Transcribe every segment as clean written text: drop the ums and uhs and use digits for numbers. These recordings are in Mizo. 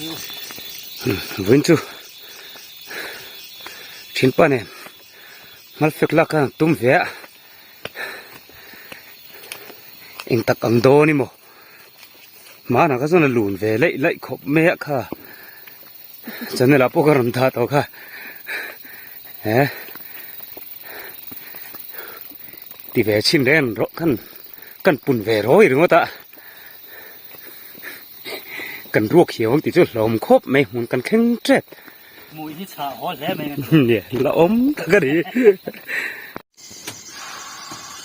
Vawiin chu thinpa nen hmal fek lak khan tum ve a eng tak ang dawn emaw hmanah kha chuan a lun ve laih laih khawp mai a kha channel ah pawh ka rawn dah tawh kha he ti ve chhin reng rawh khan kan pun ve rawi ringawt a. Kan ruak hiau ang tih chu hlawm khawp mai hmun kan thleng tep. Hmui hi chhah haw hle mai Nia la awm tak a ni.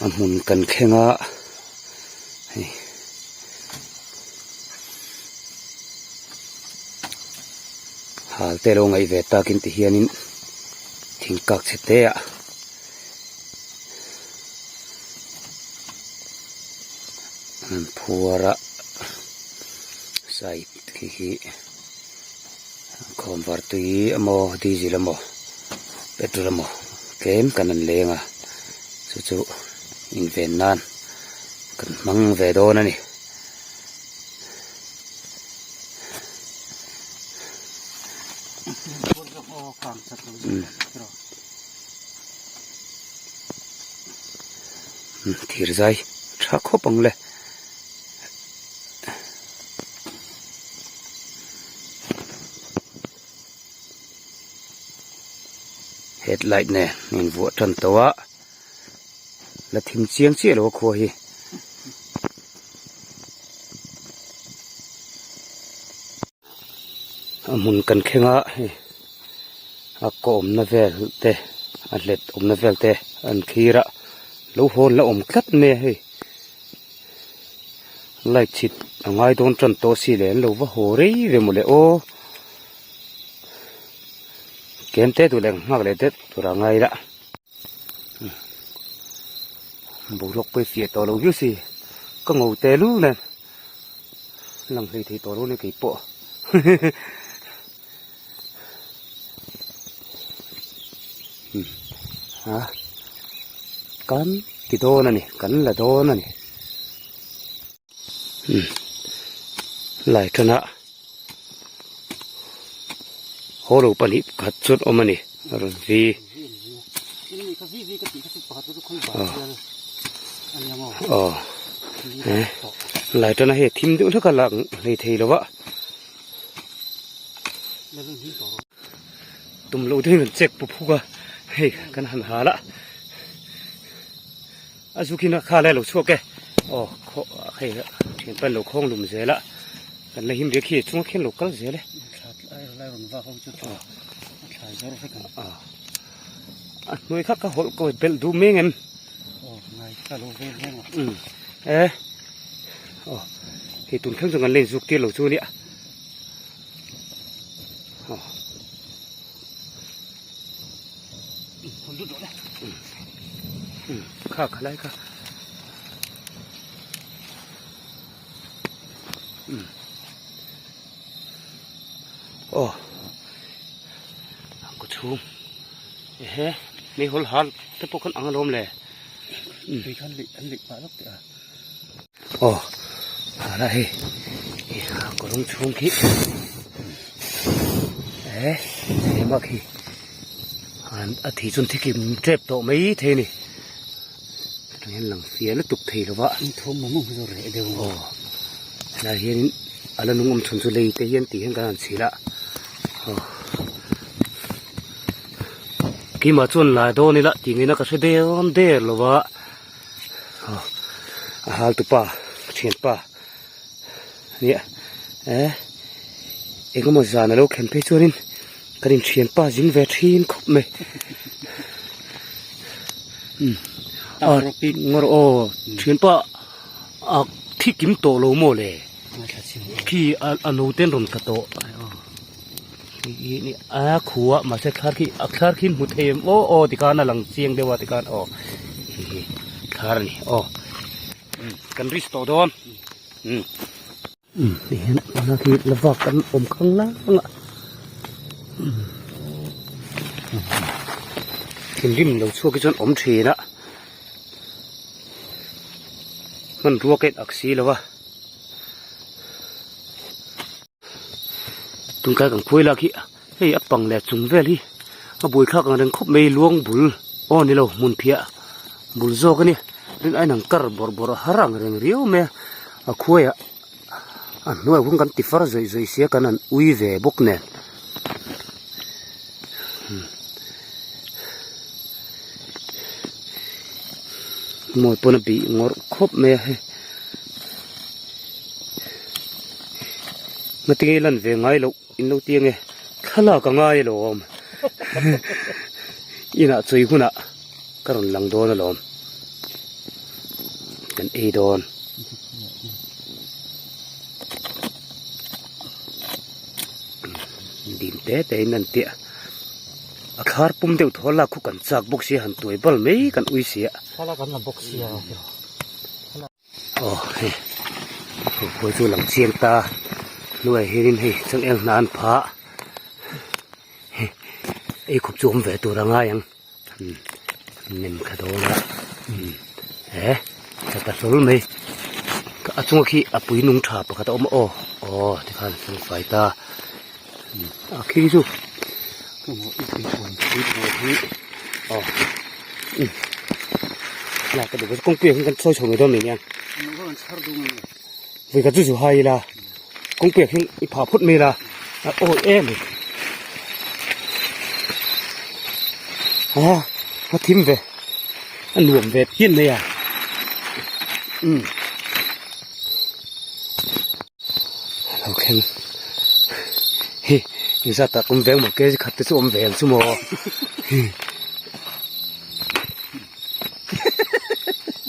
A hmun kan thleng a hei hal te lo ngaih ve takin ti hianin thing kak chhe te ah an phuar a side khi hi khawnvar tui emaw diesel emaw petrol emaw tlem kan an leng a chu chu inven nan kan hmang ve dawn a ni. Thir zai tha khawp ang le. Headlight nen in vuah tan tawh a la thim chiang chiah lo a khua hi. A hmun kan thleng a hei a kaw awmna vel te a hlet awmna vel te an thlir a lo hawn la awm tlat mai a hei light chhit a ngai dawn tan tawh si leh an lo va haw rei ve mawle aw kem te duh leh nghak leh deuh tur a ngai la boruak pawh i fiah tawh lo viau si ka ngo tel nen. Lang hlei thei tawh lo nia kei pawh a kan ti dawn a ni kan la dawn a ni lai tana haw lo pahnih pakhat chuan awm a ni a rawn vi aw lai tana hei thim deuh hlek a lang hlei thei lo a tum loh deuhin kan check pup huk a hei kan han hal a a zukin a kha lai a lo chhuak e aw khaw hei thianpa an lo khawng lum zel a kan la him riak hi a chungah khian lo kal zel e a hnuai kha ka hawlh kawi belh duh mai ang em e aw hei tun thleng chu kan la inzuk tir lo chu a nia aw. Kha kha lai kha aw ang kawchhung ehe meihawl hal te pawh khan ang alawm le aw hala hei kawlawng chhung khi eh ema khi a thi chuan thi kim tep tawh mai thei a ni hetiang hian lang fiah lutuk thei lo va aw helai hianin a la nung awm chhun chu lei te hian tih hian kan han chhilh a aw keimah chuan la dawn ila tih ngaihna ka hre dawn der lo va. Aw a hal tupa ka thianpa nia eh engemaw zan alo thlen phei chuanin kan inthianpa zin ve thin khawp mai umm a ngawr aw thianpa a thi kim tawh lo maw le khi a no ten rawn tla tawh a khua mahse thlar khi a thlar khi hmu thei em aw aw tikhan a lang chiang deuh a tikhan aw hei hi thlar a ni aw kan risk tawh dawn umm umm ti hian a khi la vak an awm khang lang a thinrim lo chhuak hi chuan awm thin a hmanrua ka in ak si lo a. Tuntlai kan khuai lak hi hei a pang leh chung vel hi a buaithlak ang reng khawp mai luang bul aw ni lo hmun phiah bul zawk a ni rin aiin an kar bawrh bawrh a har ang reng riau mai a a khuaiah a hnuaiah khuan kan ti far zawih zawih sia kan han ui ve bawk nen. Mawi pawn a bih ngawrh khawp mai a hei. Ngatinge lan ve ngai loh in lo ti ange thlalak a ngai alawm inah chawi hunah ka rawn lang dawn alawm kan ei dawn. Dim te te in an tia a thlar pum deuh thaw lak khu kan chak bawk sia han tuai bal mai kan ui sia. Thlalak an la bawk sia. Aw hei khuai chu lang chiang ta hnuaiah hianin hei changel hna an phah hei ei khup chu awm ve tur a ngai ang nem kha dawn a he tha ta hlawl mai a chunga khi a pui nung tha pakhat a awm a aw aw tikhan a felfai ta a khi chu aw lak ka duh kawngpui ah hian kan sawi chho mai dawn mai nia vawikhat chu zu hai ila kawngpui ah hian i phah phawt mai ila a awi em mai a a thim ve a nuam ve phian mai a umm a lo thleng hi engzat ah awm ve ang maw kg khat te chu awm ve ang chu maw.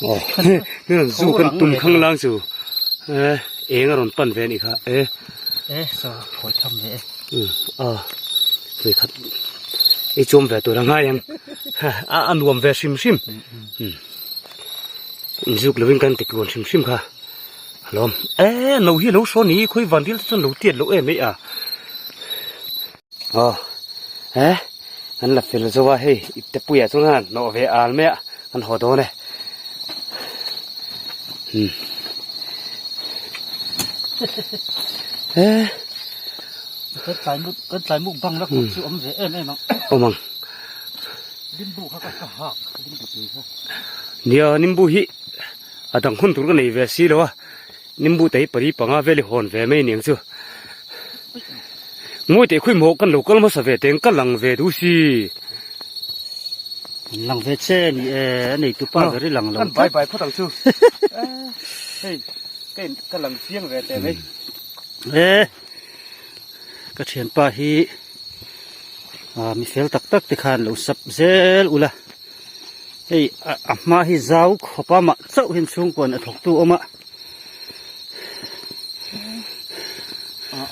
Aw hei zu kan tum khang lang chu e eng a rawn pan ve anih kha e e saw khawi tham ve e um a hei khat ei chawm ve tur a ngai ang a a nuam ve hrim hrim um inzuk lovin kan ti tluan hrim hrim kha alawm e no hi a lo hrawn ni khawi van dil te chuan lo tiat loh em ei a. Aw he an la fel zo a hei ipte puiah chuan an hnawh ve al mai a an haw dawn e umm he kan tlai muk kan tlai muk bang la kawt chu awm ve em em ang awm ang limbu kha ka hak limbu tui kha nia nimbu hi a dang hun tur ka nei ve si lo a nimbu te hi pali panga vel hi hawn ve mai aniang chu. Ngawi teh khawi maw kan lo kal hmasa ve teng ka lang ve duh si. An lang ve che ni e a nei tu pa ber i lang lo Kan bai bai phawt ang chu. Hei ka in ka lang chiang ve teh mai. E ka thianpa hi mi fel tak tak te khan lo sap zel ula hei a hma hi zau khawp a mah chauh hian chhungkuan a thawk tu awm a.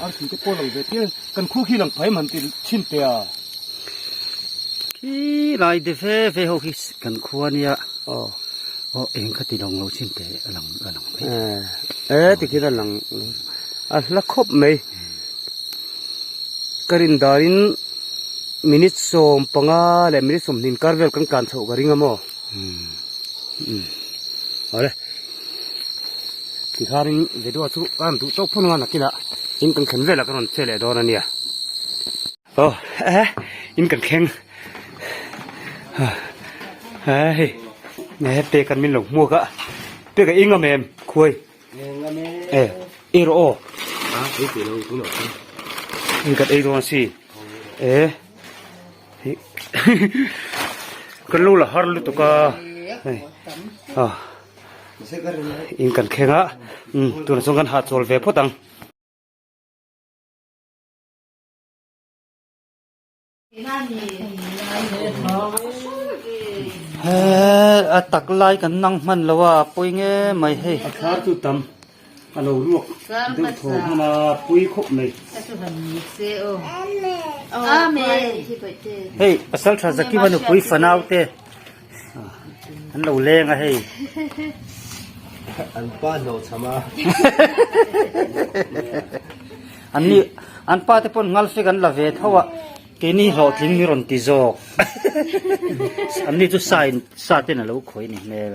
Arsi te pawh lang ve tir kan khu khi lang phai man ti thin te a. Khi lai de ve ve ho khi kan khu ania. Aw aw eng kha ti lang lo chin te a lang a lang mai. E ti khi a lang a hla khawp mai. Ka rin darin minute 15 leh minute 20 kar vel kan tlan chhoh ka ring a maw. Um awle. Tikhanin video chu ka rawn duh tawk phawt ang a nakinah in kan thlen velah ka rawn che leh dawn a nia. Aw eh in kan thleng eh hei eh pek an min lo hmuak a pek a eng am em khuai eh ei rawh aw in kan ei dawn a si eh kan lo la har lutuk a hei ah. In kan thleng a umm tunah chuan kan hahchawl ve phawt ang. He a tak lai kan nang hman lo a pawi nge mai hei. A thlar chu tam a lo ruak deuh thaw hman a pui khawp mai. Hei pasal tha Zakiva nupui fanau te. An lo leng a hei. An pa hnawh cham a. An ni an pa te pawn ngal fek an la ve tho a keini hlawhtling mi rawn ti zawk. An ni chu sa in sa ten a lo khawi ni hmel.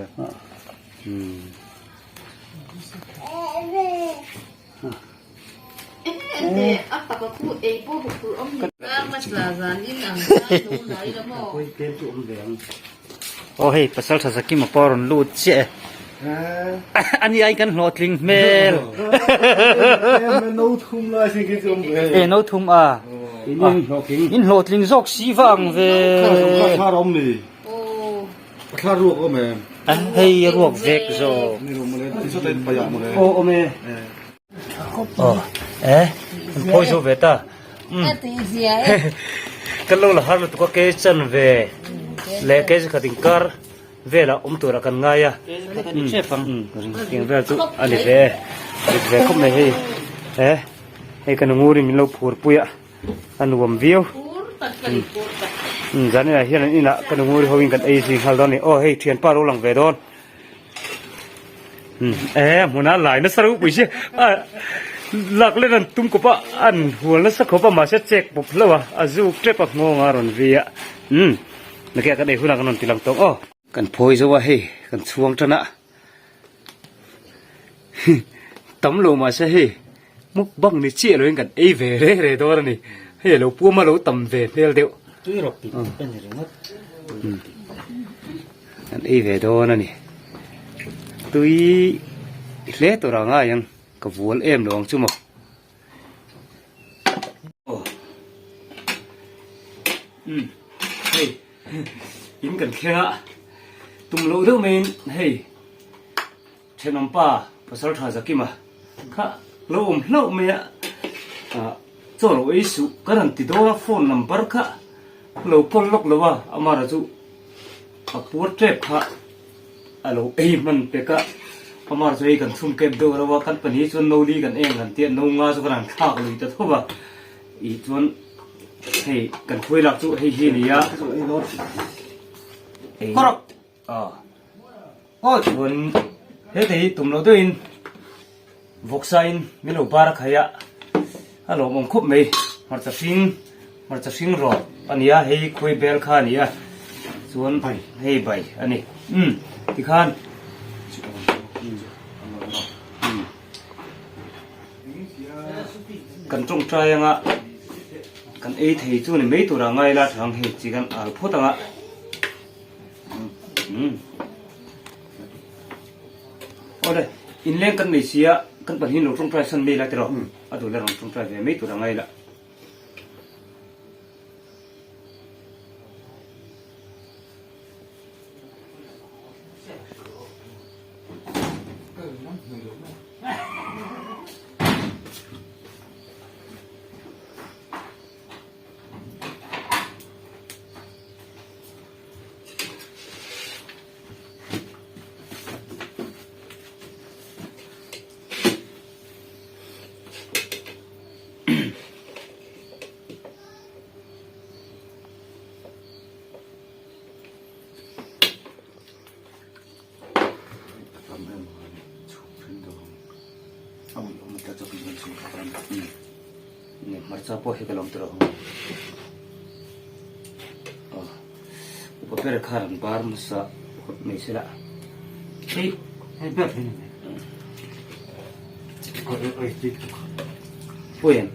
Aw hei pasal tha Zakima pawh a rawn lut chiah e. Ani ai kan hlawhtling hmel. E no thum a. In hlawhtling zawk si va ang ve. Hei ruak vek zawk. Aw awm e. Aw e an phawi zo ve ta. Kan lo la har lutuk a ke chan ve leh ke khat inkar velah awm turah kan ngai a. Tiang vel chu a ni ve rit ve khawp mai hei e hei ka nungurin min lo phur pui a a nuam viau. Zaninah hian an inah ka nunguri hoin kan ei zui nghal dawn a ni. Aw hei thianpa lo lang ve dawn. E hmuna lai nasa ropui si a lak len an tum kawp a an hual nasa khawp a mahse chek pawp hlauh a a zuk tep a nghawng a rawn vi a umm nake kan ei hunah kan rawn ti lang tawh aw. Kan phawi zo a hei kan chhuang tan a tam lo mahse hei mukbang ni chiah loin kan ei ve reng reng dawn a ni hei a lo puam a lo tam ve hmel deuh. Tui rawk tih a ni ringawt. Kan ei ve dawn a ni. Tui hle tur a ngai ang ka vual em lo ang chu maw. Umm hei in kan thleng a tum loh deuh maiin hei thenawm pa pasal tha Zakima kha lo awm hlauh mai a ah chaw lo ei suh ka rawn ti dawn a phone number kha lo call lawk lo a amara chu a puar tep kha a lo ei hman pek a amara chu hei kan chhum kep deuh reuh a kan pahnih chuan no li kan eng kan tia no nga chu ka rawn thlak lui ta tho va ih chuan hei kan khuai lak chu hei hi a ni a aw chuan heta hi tum loh deuhin vawksa in min lo bar a khai a a lawmawm khawp mai hmarcha hring hmarcha hring rawt a ni a hei khawi bel kha a ni a chuan hei bai a ni umm tikhan kan tawngtai anga kan ei thei chu ni mai tur a ngai la thang hei chi kan al phawt anga. Awle, inleng kan nei sia, kan pahnih lo tawngtai san mai la tiraw? A duh la rawn tawngtai ve mai tur a ngai la. Hmarcha pawh hi ka lo ti rawh Upa ber kha rawn bar hmasa phawt mai se la. Hei hei ber hi ni mai. Pawi em?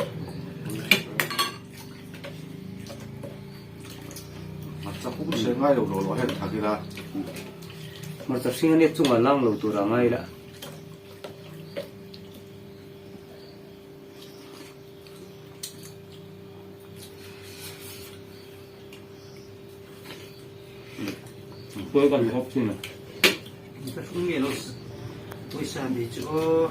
Hmarcha pum se ngai lo lo lo hen thak ila. Hmarcha hring ania chungah lang lo tur a ngai la. Khuai kan hawp thin a. Ka hrung nge lo pawisa nei chu aw.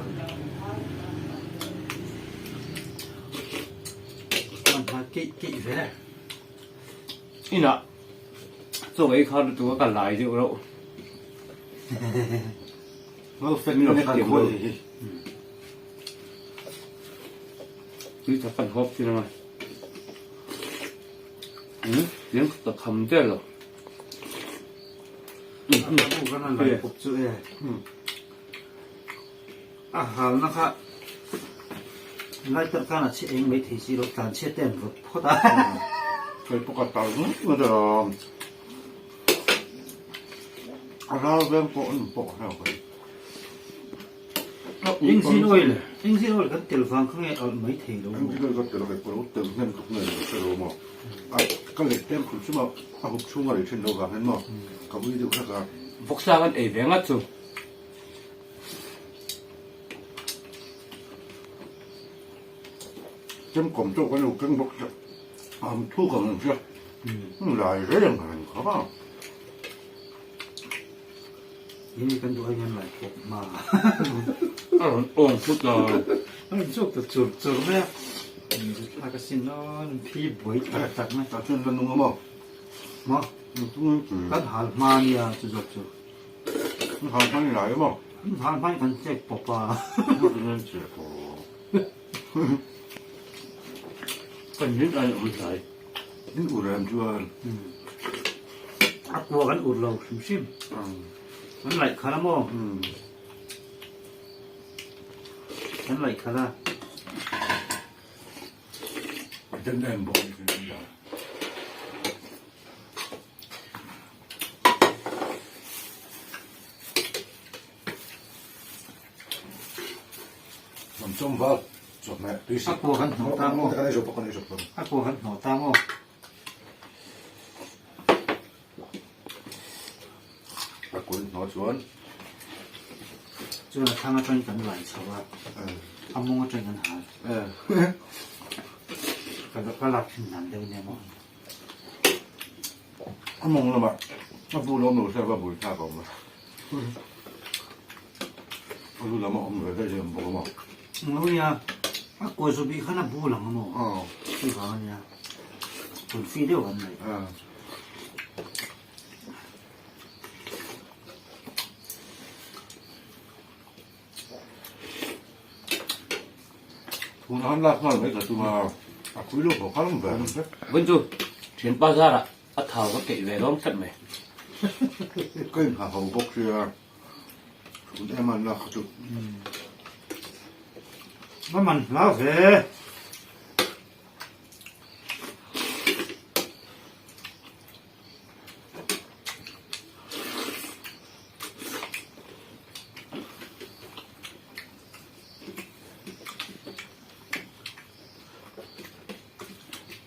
Man ha keih keih ve. Inah chaw ei kha lutuk a ka lai deuh reuh. Lo fek lo khan khuai hi. Tui tak kan hawp thin anga. Umm tlem ka kham der lo. A halna kha lighter khan a chhe eng mai thei si lo tlan chhiat te an rawt phawt a. Hei pawh ka tar ngawt ngawt a a ral veng pawh an pawh hlauh mai. Engine oil, engine oil kan tel vang kha nge alh mai thei lo maw? Engine oil kan tel a kei pawh lo tel hnem tuk nge lo hre lo maw? A ka leh tlem khum chu maw a hup chhung a rih thin lo vang hian maw ka ui deuh hlek a. Vawksa kan ei ve ngat chu. Chem kawm tawk an lo keng bawk sia, a ham thuk ang ang sia, lai reng reng khawp a. Ini kan duh aiin an lai pawp hma. A rawn awng phut a. A rawn chhuak ta chur chur mai a. Thlak asin aw, an phi buai tak tak mai. Tah chuan la nung a maw? Maw? Kan hal hma nia chu zawk chu. Kan hal hma ni lai a maw? Kan hal hma in kan chek pawp a. Kan chek pawp. Kan rin aiin awm hlai. In ur em chuan. A kua kan ur lo hrim hrim. Kan laih khalh a maw? Kan laih khalh a. A den em bawk a ni kan tia. Lam chawm val chawhmeh tui A kua kan hnawh ta maw? A kua kan hnawh ta maw? A kua in hnawh chuan Chuan a thlang atangin kan lai chho a, a mawng atangin kan hal. Ka lak thin dan deuh nia maw? A mawng lamah a bu lo awm lo se a va bul thlak a awm a. A lu lam a awm ve daih daih awm bawk a maw? Ngo nia, a kawi zawh bih khan a bu lang a maw? Hei vang a nia, confi deuh an nei. Thun a han lak nghal mai ka tum a, a pui lo haw kha lam ve ang che. Vawiin chu thianpa zarah a thau ka keih ve dawn tlat mai. Ka inhah ho bawk sia, thun em an lak kha chu. Va man hlau ve.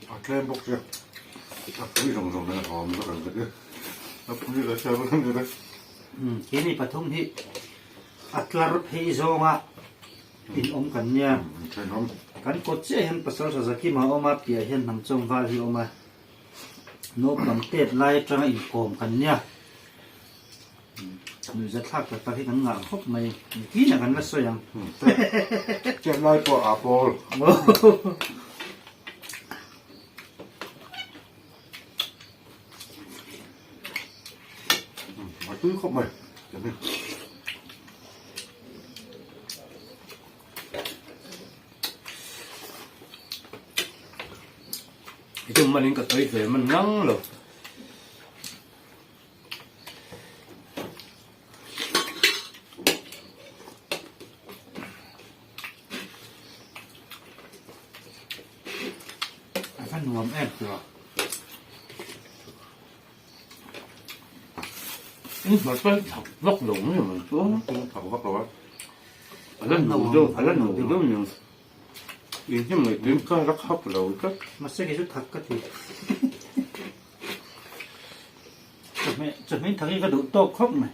A tlem bawk sia, a pui zawng zawng nen a awm vek ang ka ti. A pui leh sia vek ang ka ti. Keini pathum hi a tlar phei zawnga in awm kan nia. Kan kawt chiah hian Pasaltha Zakima a awm a, piah hian Hnamchawm val hi a awm a. Naupang tet lai atanga inkawm kan nia. Nuihza thlak tak tak hi kan ngah khawp mai. Nikinah kan la sawi ang. Tet lai pawh a pawl. A tui khawp mai. Hi chu manin ka sawi ve man ngang lo. A va nuam em tih In hmar chuan thak vak lo mai ang chu. Thak vak lo a. A la no deuh, a la no deuh nia. In hi mai tuin ka la khap lo tlat. Mahse kei chu thak ka ti. Chawhmeh, chawhmeh in thak hi ka duh tawk khawp mai.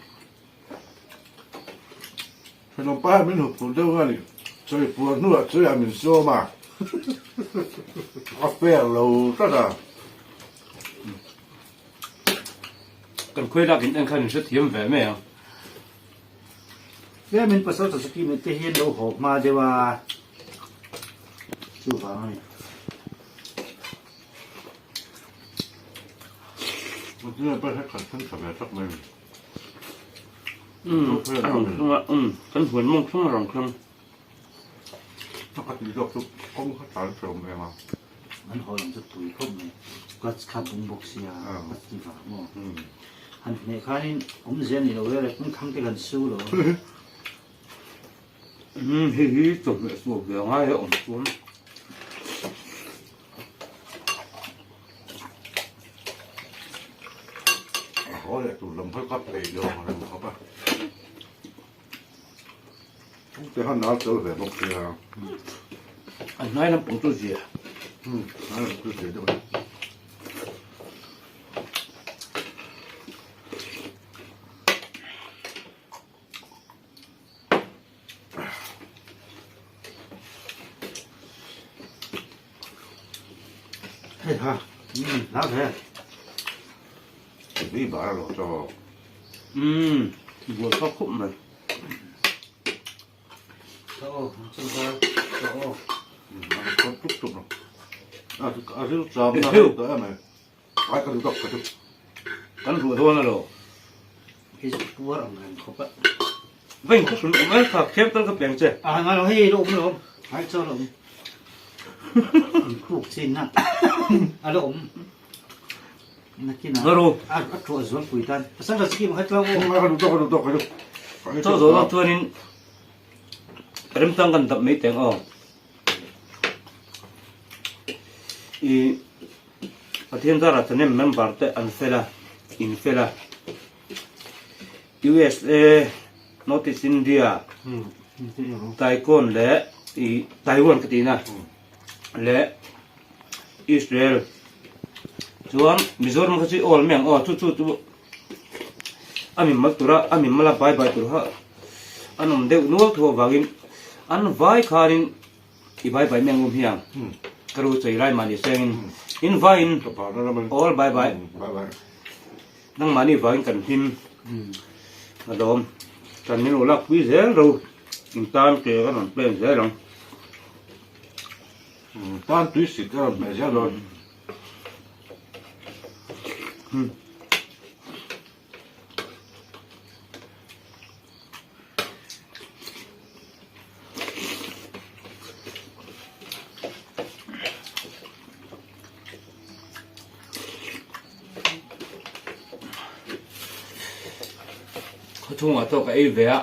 Thenawm pa hian min hup phur deuh a ni. Chawi puar hnuah chawiah min sawm a. A fair lo tlat a. Kan khawi lak in en khan in hrethiam ve mai ang. Tlem in pasal tha saki mai te hi an lo haw hma deuh a, chuvang a ni. Umm a rawn thleng a, umm kan huan mawng thleng a rawn thleng. An haw lam chu tui khawp mai, clutch kha bung bawk sia a ti vang maw. Han hneh khanin awmzia a ni lo e, kawng thlang te kan su lo. Umm hei hi chawhmeh suak ve angai a awm chuan. A haw leh tur lam kha ka peih lo ang reng khawp a. Te han nal tel ve bawk sia. A hnai lampang chu zia. Hnai lampang chu zia deuh a ni. Hei ha, lá ve. Tui bar a lo chaw. Umm, buai kha khawp mai. Ka aw, chu va, ka aw. A khawp tuk tuk lo. A ril cham na ril ta em ai. Ai ka duh tak ka chu. Kan ruah dawn a lo. Hei chu puar ang reng khawp a. Veng kha hrun awm e kha khem tal ka peng che. A ngai lo hei lo awm lo awm. Ai chaw lo awm. In khuk chin na. A lo awm. Nakin a. Ngaru. A a thuah zual pui tan. Pasal tha chikim kha tlang aw. Ka duh tawk ka duh tawk ka duh. Chaw zo lo chuanin remchang kan dap mai teng aw. I Pathian zarah thahnem member te an fel a, in fel a. USA, North East India, Taikon leh i Taiwan ka tihna leh Israel chuan Mizoram kha chu i awl mai ang aw chu chu chu a min mal tura a min mala bai bai tur kha an awm deuh nual tho avangin an vai khanin i bai bai mai ang awm hiang ka ru chei lai mahni sengin in vaiin all bai bai nangmahni vangin kan hlim a lawm kan min lo lakpui zel ro in tan ke kan rawn plan zel ang. Tan tui sik a rawn hmeh zel dawn. Khawchhungah tawk a ei ve a,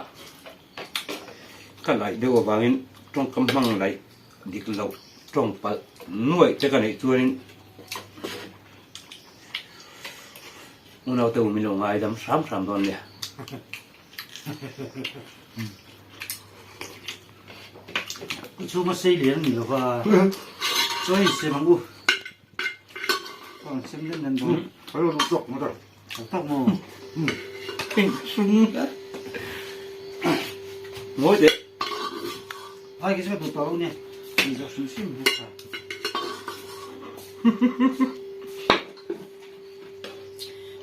ka laih deuh avangin tawngkam hmang laih dik loh tawng palh nuaih che ka neih chuanin Unaute u min lo ngaidam hram hram dawn nia. Ku chhunga sei lian ni lova chaw in sem ang u. Chaw an sem nen nen dawn. Ai lo tawk maw ta. Tawk maw. Eng sung. Ngawi teh. Ai khi chu ka duh tawh lo nia. Ni zawh hrim hrim hi tha.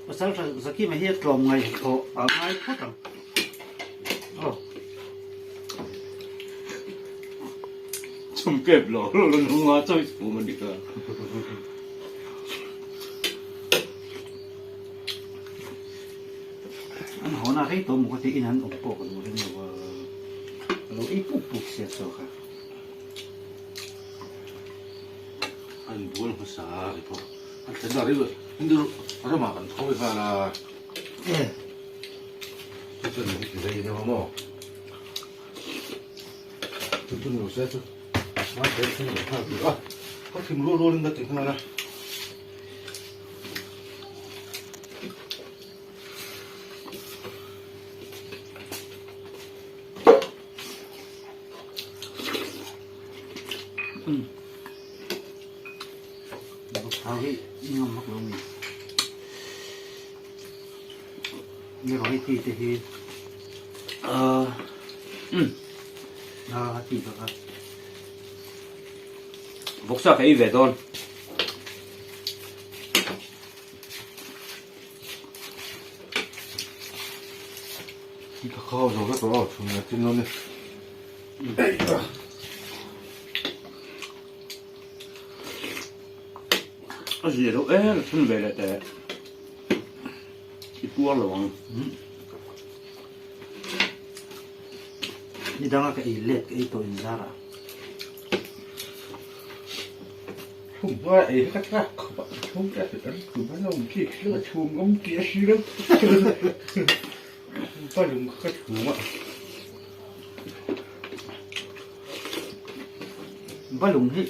Pasal tha Zakima hi a tlawm ngai thawh a ngai phawt ang. Aw. Chum kep lo lo lo nunga chawi chhum a ni ka. An hawn a rei tawh maw ka ti in an awm pawh ka lo ring lo a. Ka lo ei puk puk sia chaw kha. An bual hmasa ri pawh an thlen dah ril Hindu ramah kan thawi nghal a. Chu chuan min ti rei deuh a maw? Chu chu ni lo se chu ngai te thleng leh nghal tur a. Ka thim rual rualin ka ti nghal a. Thau hi ngam vak lo mi. Ni variety te hi a ti bak a. Vawksa ka ei ve dawn. Ka khau zo vek lo chhun leh chin lo ni. A zia deuh em chhun ve leh teh i puar lo ang. Ni danga ka ei let ka ei tawh in zar ah. Chhum hma ei hi ka chak khawp a, chhum ka ti an chhum an awm khi khi a chhum awm tih a hri deuh pa lung kha ka chhum a. Balung hi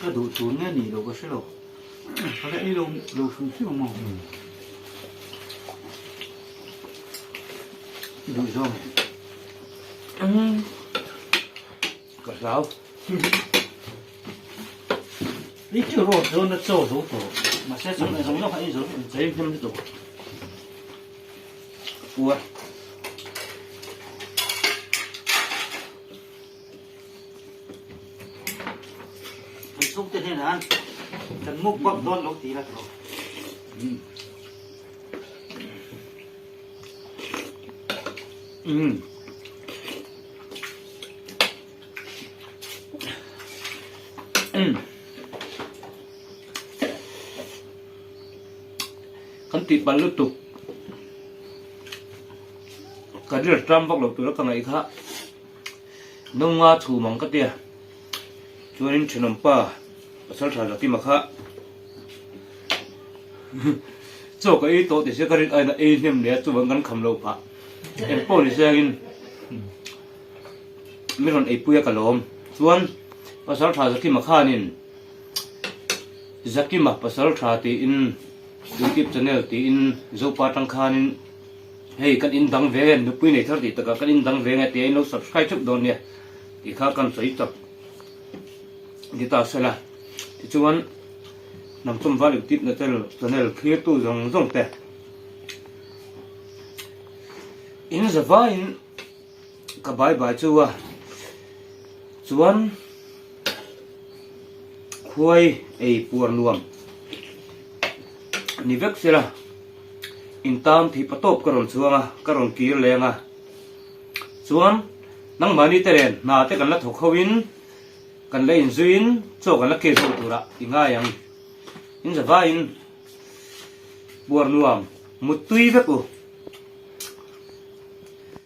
ka duh tur nge ni lo ka hre lo, ka la ei lo lo hrim hrim ang maw? Duh zawng. Ka hlau. Ni chu rawt zo na chaw zo tawh. Mahse chawhmeh zawng zawng kha ei zo vek. Chei hnem lutuk. Puar. Kan chhungte hnenah kan mukbang dawn lo ti la tawh. Umm. Umm. Kan tih palh lutuk. Ka rilru ṭam vak lo tura ka ngaih kha Nunga chhum ang ka tia. Chuanin ṭhenawmpa pasal ṭha Zakima kha chaw ka ei tawh ti se ka rin aiin a ei hnem leh a chuvang kan kham loh phah. Eng pawh ni se angin mi rawn eipui a ka lawm. Chuan pasal ṭha Zakima khanin Zakima pasal ṭha tiin YouTube channel tiin Zopa aṭang khanin Hei kan in dang ve nupui nei thar tih takah kan in dang ve nge tia in lo subscribe theuh dawn nia tih kha kan sawi chak ni ta sela. Tichuan Hnamchawm Val Youtube na tel channel thlirtu zawng zawng te in zavaiin ka bye bye chu a chuan khuai ei puar nuam ni vek sela. Intam thih patawp ka rawn chuang a, ka rawn kir leng a. Chuan nangmahni te nen hna te kan la thawk ho in, kan la inzui in chaw kan la kir ho turah i ngai ang. In zavaiin buar nuam muttui vek u.